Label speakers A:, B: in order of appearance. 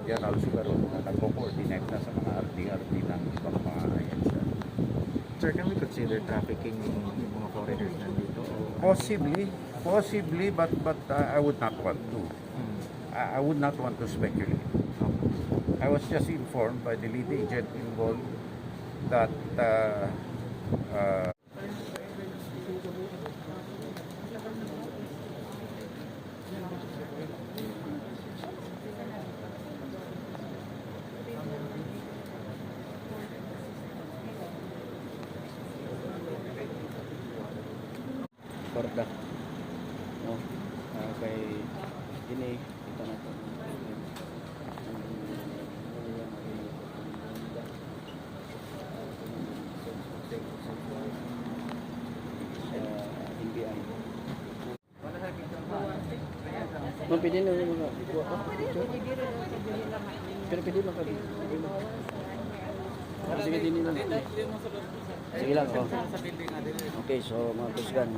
A: General Sigaron na nagko-coordinate na sa mga RD-RD ng ibang mga ahensya.
B: Sir, can we consider trafficking yung mga foreigners nandito?
A: Possibly, possibly, but I would not want to. I would not want to speculate. I was just informed by the lead agent involved that
C: Korda. No? Kay dini kita na to. Sa NBI. Ma'am, pwede na yung mga kuha ka? Picture? Pero pwede lang ka. Pwede lang. Sige, din lang. Sige lang, oh. Okay, so mga kusgan.